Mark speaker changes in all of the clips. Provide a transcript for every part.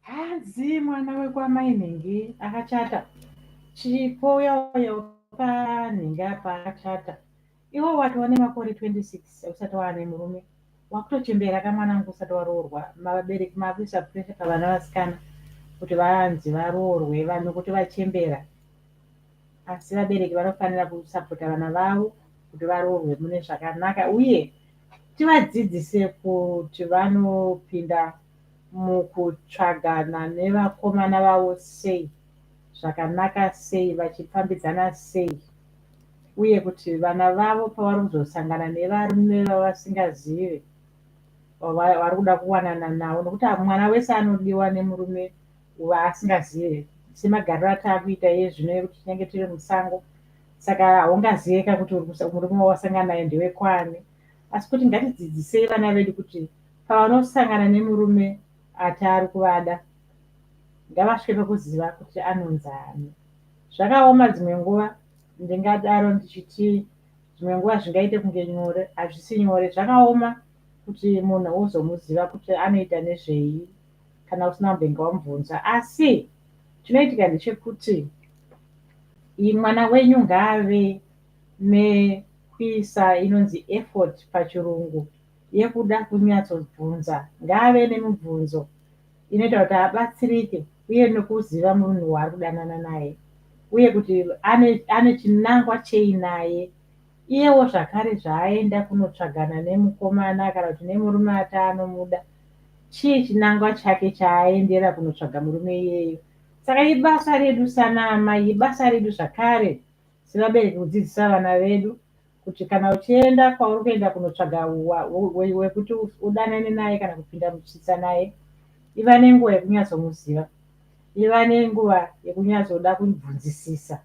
Speaker 1: Hanzi mwana wekwamai nhingi akachata. Chipo uya uya wepanhingi apa akachata. Iwe watova nemakore 26 usati waane murume. Wakutochembera ka mwanangu usati waroorwa. Vabereki makuisa pressure pavana vasikana kuti vanzi varoorwe nokuti vachembera. Asi vabereki vanofanira kusapota vana vavo kuti varoorwe mune zvakanaka uye tivadzidzise kuti vanopinda mukutsvagana nevakomana vavo sei zvakanaka sei vachifambidzana sei uye kuti vana vavo pavari kuzosangana nevarume vavasingazive vari kuda kuwanana navo nokuti mwana wese anodiwa nemurume vaasingazive semagariro ataakuita iye zvino ekuti tinenge tiri musango saka haungaziveka kuti murume wawasangana naye ndewekwani. Asi kuti ngatidzidzisei vana vedu kuti pavanosangana nemurume ati ari kuvada ngavasvike pekuziva kuti anonzi ani. Zvakaoma dzimwe nguva ndingadaro ndichiti dzimwe nguva zvingaite kunge nyore hazvisi nyore. Zvakaoma kuti munhu uzomuziva kuti anoita nezvei kana usina kumbenge wamubvunza. Asi chinoitika ndechekuti mwana wenyu ngaave nekuisa inonzi effort pachirungu yekuda kunyatsobvunza. Ngaave nemibvunzo inoita kuti abatsirike uye nekuziva munhu waari kudanana naye uye kuti ane chinangwa chei naye. Iyewo zvakare zvaaenda kunotsvagana nemukomana kana kuti nemurume ati anomuda, chii chinangwa chake chaaendera kunotsvaga murume iyeyo. Saka ibasa redu sanaamai, ibasa redu zvakare sevabereki kudzidzisa vana vedu kuti kana uchienda kwauri kuenda kunotsvaga wekuti udanane naye kana kupinda mutsitsa naye, iva nenguva yekunyatsomuziva. Iva nenguva yekunyatsoda kubvunzisisa.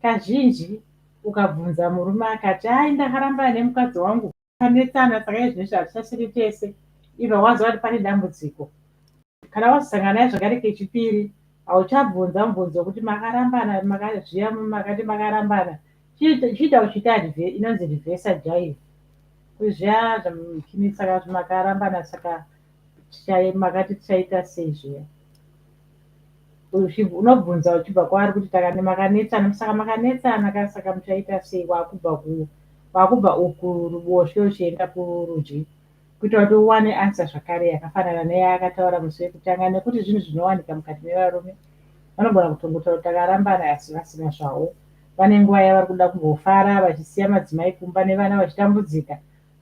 Speaker 1: Kazhinji ukabvunza murume akati ai ndakarambana nemukadzi wangu tanetsana saka izvezvi hatichasiri tese, ibva waziva kuti pane dambudziko. Kana wazosangana naye zvakare kechipiri hauchabvunza mubvunzo wekuti makarambana zviya makati makarambana chiita uchiita inonzi reverse jive kuti zviya saka makarambana saka makati tichaita sei zviya. Unobvunza uchibva kwaari kuti makanetsana saka makanetsana ka saka muchaita sei wakubva uku ruboshwe uchienda kurudyi kuitira kuti uwane answer zvakare yakafanana neyaakataura musi wekutanga nekuti zvinhu zvinowanika mukati mevarume. Vanogona kutongotaura kuti takarambana asi vasina zvavo. Vane nguva yavari kuda kumbofara vachisiya madzimai kumba nevana vachitambudzika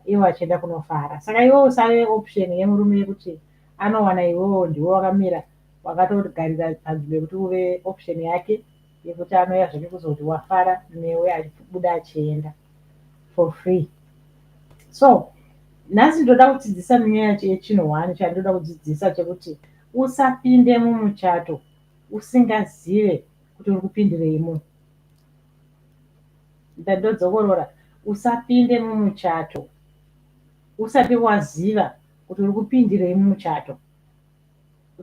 Speaker 1: ivo vachienda kunofara. Saka iwe usave option yemurume yekuti anowana iwewo ndiwe wakamira wakatogarira panzvimbo yekuti uve option yake yekuti anouya zvake kuzoti wafara newe achibuda achienda for free. So nhasi ndoda kudzidzisa nenyaya yechinhu one chandoda kudzidzisa chekuti usapinde mumuchato usingazive kuti uri kupindireimo. Ndodzokorora, usapinde mumuchato usati waziva kuti uri kupindirei mumuchato.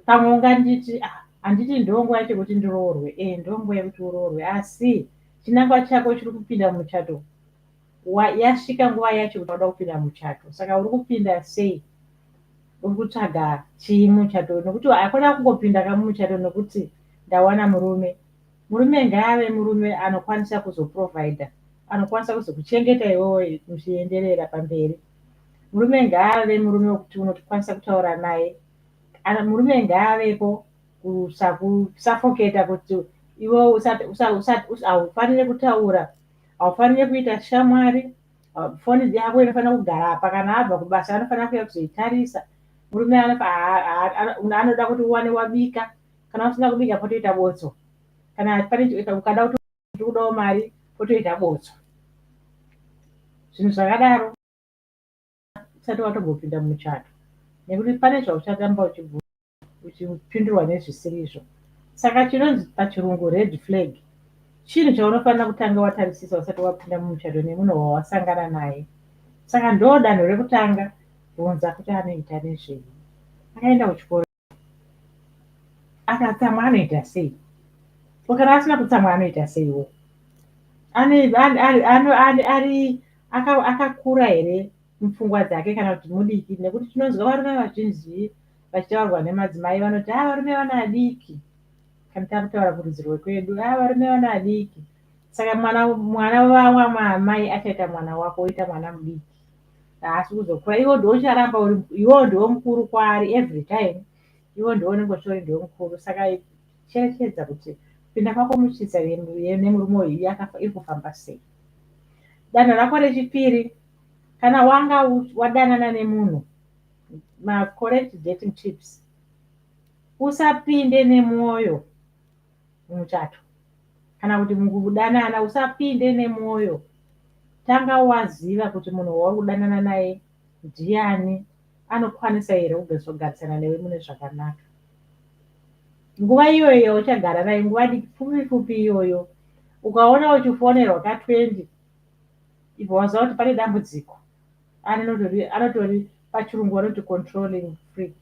Speaker 1: Pamwe unganditi ah, handiti ndonguva yacho yekuti ndiroorwe. E, ndonguva yekuti uroorwe, asi chinangwa chako chiri kupinda mumuchato yasvika nguva yacho kuti wada kupinda muchato. Saka uri kupinda sei? Uri kutsvaga chii muchato? Nokuti hakuna kungopinda kamumuchato nokuti ndawana murume. Murume ngaave murume anokwanisa kuzoprovhaidha, anokwanisa kuzokuchengeta iwewe muchienderera pamberi. Murume ngaave murume wekuti unokwanisa kutaura naye. Murume ngaavepo kusakusafoketa kuti iwe haufaniri kutaura, haufaniri kuita shamwari. Foni yako inofanira kugara apa, kana abva kubasa anofanira kuuya kuzoitarisa. Murume anoda kuti uwane wabika, kana usina kubika potoita botso. Kana pane ukada kuti ndikudawo mari potoita botso. Zvinhu zvakadaro usati watombopinda mumuchato nekuti pane zvauchatamba uchipindurwa nezvisirizvo. Saka chinonzi pachirungu red flag chinhu chaunofanira kutanga watarisisa usati wapinda mumuchato nemunhu wawasangana naye. Saka ndo danho rekutanga, bvunza kuti anoita nezvei. Akaenda kuchikoro akatsamwa anoita sei? Ko kana asina kutsamwa anoita seiwo? Ari akakura here mupfungwa dzake kana kuti mudiki? Nekuti tinonzwa varume vazhinji vachitaurwa nemadzimai vanoti, "A, varume vana vadiki." Kana takutaura kurudzi rwekwedu, "A, varume vana vadiki." Saka mwana wamai achaita mwana wako, oita mwana mudiki, haasi kuzokura. Iwo ndo ucharamba uri, iwo ndiwo mukuru kwaari every time, iwo ndiwo unenge uchitori ndiwo mukuru. Saka cherechedza kuti kupinda kwako mutsvitsa nemurume uyu iri kufamba sei. Danho rako rechipiri, kana wanga wadanana nemunhu, macorrect dating tips: usapinde nemwoyo mumuchato kana kuti mukudanana. Usapinde nemwoyo. Tanga waziva kuti munhu wauri kudanana naye ndiani, anokwanisa here kugarisana newe mune zvakanaka. Nguva iyoyo yauchagara naye, nguva diki pfupi pfupi iyoyo, ukaona uchifonerwa ka20, ibva waziva kuti pane dambudziko. Anotori, pachirungu vanoti controlling freak.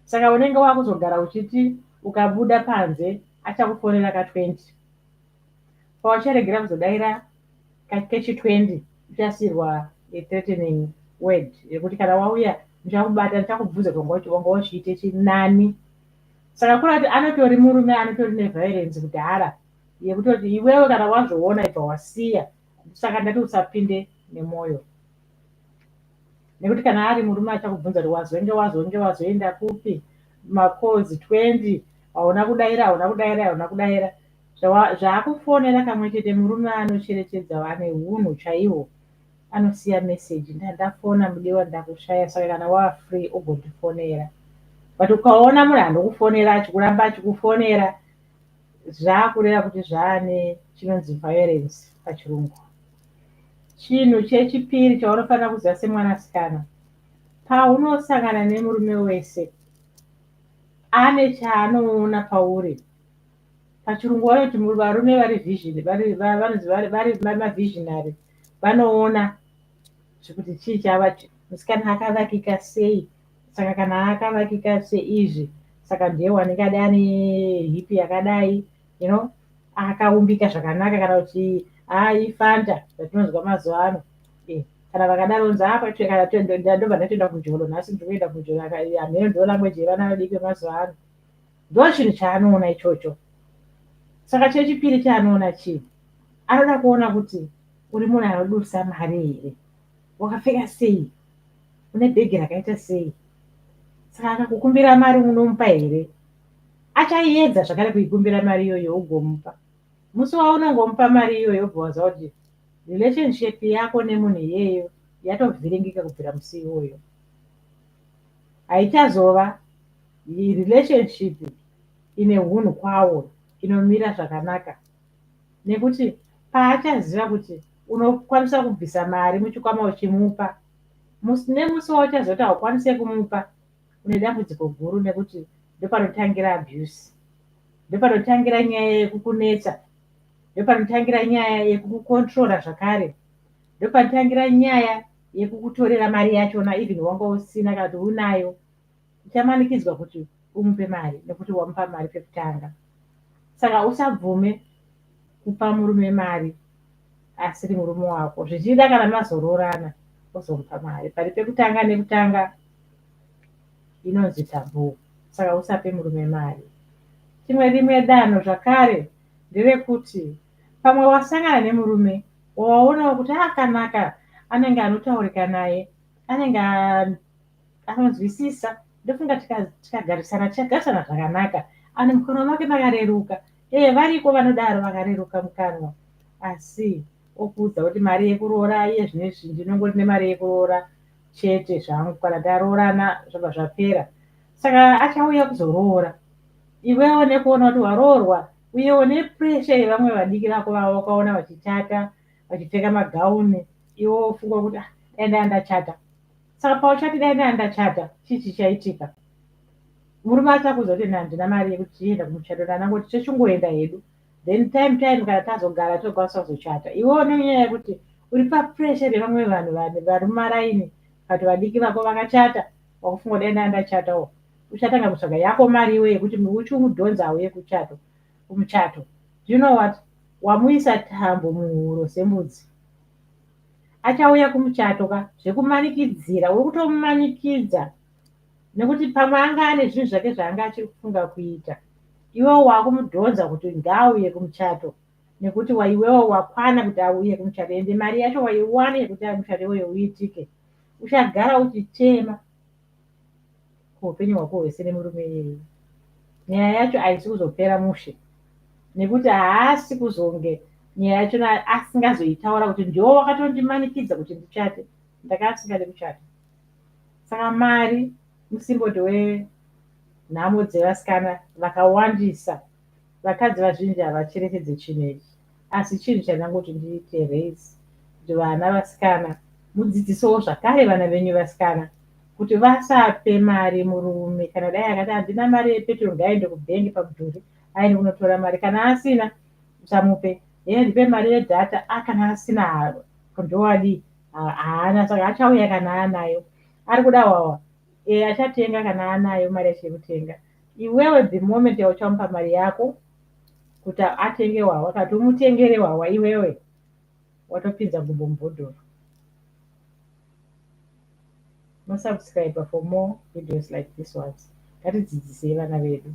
Speaker 1: Saka unenge wakuzogara uchiti ukabuda panze achakufonera ka20. Paucharegera kuzodaira kechi20, uchasiyirwa threatening word yekuti, "Kana wauya ndichakubata, ndichakubvunza kuti wanga uchiite chinani." Saka kuri kuti anotori murume anotori neviolence kudhara, yekutoti iwewe kana wazviona, ibva wasiya. Saka ndati usapinde nemwoyo, nekuti kana ari murume achakubvunza kuti wazonge wazonge wazoenda kupi, macalls 20 hauna kudaira, hauna kudaira, hauna kudaira, zvaakufonera kamwe chete. Murume anocherechedza, ane unhu chaihwo, anosiya meseji, "Ndafona mudiwa, ndakushaya, saka kana wava free ugondifonera." But ukaona munhu anokufonera, achikuramba achikufonera, zvaakureva kuti zvaane chinonzi violence pachirungu. Chinhu chechipiri chaunofanira kuziva semwanasikana, paunosangana nemurume wese, ane chaanoona pauri. Pachirungu vanoti varume vari vision, vanonzi vari mavisionary, vanoona zvekuti chii chava, musikana akavakika sei. Saka kana akavakika seizvi, saka ndiye wanenge ane hip yakadai, akaumbika zvakanaka, kana kuti haifanta zvatinonzwa mazuva ano. Kana vakadaro, nzi ndobva ndatoenda kumujolo, nhasi ndiri kuenda kumujolo, hameno ndo language yevana vadiki vemazuva ano. Ndo chinhu chaanoona ichocho. Saka chechipiri chaanoona chii? Anoda kuona kuti uri munhu anodusa mari here, wakapfeka sei, une bhegi rakaita sei. Saka akakukumbira mari, unomupa here? Achaiedza zvakare kuikumbira mari iyoyo, ugomupa. Musi waunongomupa mari iyoyo, ubva waziva kuti relationship yako nemunhu iyeyo yatovhiringika. Kubvira musi iwoyo haichazova relationship ine unhu kwawo, inomira zvakanaka, nekuti paachaziva kuti unokwanisa kubvisa mari muchikwama uchimupa, nemusi wauchaziva kuti haukwanisi kumupa, une dambudziko guru, nekuti ndopanotangira abuse, ndopanotangira nyaya yekukunetsa, ndopanotangira nyaya yekukucontrola zvakare, ndopanotangira nyaya yekukutorera mari yachona. Even wanga usina kana kuti unayo, uchamanikidzwa kuti umupe mari nekuti wamupa mari pekutanga. Saka usabvume kupa murume mari asiri murume wako. Zvichida kana mazoroorana, ozomupa mari. Pari pekutanga nekutanga inonzi taboo. Saka usape murume mari. Chimwe, rimwe danho zvakare nderekuti pamwe wasangana nemurume wawaonawo kuti akanaka, anenge anotaurika naye, anenge anonzwisisa, ndofunga tikagarisana tichagarisana zvakanaka, ane mukanwa make makareruka. Ee, variko vanodaro, vakareruka mukanwa, asi okuudza kuti mari yekuroora iye zvinezvi ndinongori nemari yekuroora chete zvangu, kana taroorana zvabva zvapera. Saka achauya kuzoroora iwewo, nekuona kuti waroorwa, uyewo nepressure yevamwe vadiki vako vawakaona vachichata, vachipfeka magauni, iwe wofunga kuti, "Ah, dai ndaa ndachata." Saka pauchati dai ndaa ndachata, chii chichaitika? Murume achakuudza kuti, "Handina mari yekuti tienda kumuchato, ndanangoti techingoenda hedu, then time kana tazogara tokwanisa kuzochata." Iwewo nenyaya yekuti uri papressure yevamwe vanhu vari mumaraini, kati vadiki vako vakachata, wakufunga dai ndaa ndachatawo, uchatanga kutsvaga yako mari iwe yekuti uchimudhonza auye kuchato, kumuchato. Do you know what? Wamuisa tambo muhuro sembudzi. Achauya kumuchato ka, zvekumanikidzira, uri kutomumanikidza. Nekuti pamwe anga ane zvinhu zvake zvaanga achiri kufunga kuita. Iwewe wakumudhonza kuti ngaauye kumuchato nekuti iwewe wakwana kuti auye kumuchato, ende mari yacho waiwana yekuti muchato iwoyo uitike. Uchagara uchichema kuupenyu hwako hwese nemurume iyeye. Nyaya yacho haisi kuzopera mushe nekuti haasi kuzonge nyaya yacho asingazoitaura kuti ndiwo wakatondimanikidza kuti ndichate, ndanga asingadi kuchata. Saka mari musimboti wenhamo dzevasikana vakawandisa. Vakadzi vazhinji havacherechedze chinhu ichi, asi chinhu chandangoti ndiite raise kuti vana vasikana mudzidzisewo zvakare vana venyu vasikana kuti vasape mari murume. Kana dai akati handina mari yepetro, ngaaende kubhengi pamudhuri aende kunotora mari. Kana asina, usamupe. Ye, ndipe mari yedhata. Kana asina, ndowadii? Haana, saka achauya kana anayo. Ari kuda wawa, e, achatenga kana anayo mari yacho yekutenga. Iwewe, the moment yauchamupa mari yako kuti atenge hwahwa, kati umutengere hwahwa, iwewe watopinza gumbo mubhodhoro. Nosubscribe for more videos like this ones. Ngatidzidzisei vana vedu.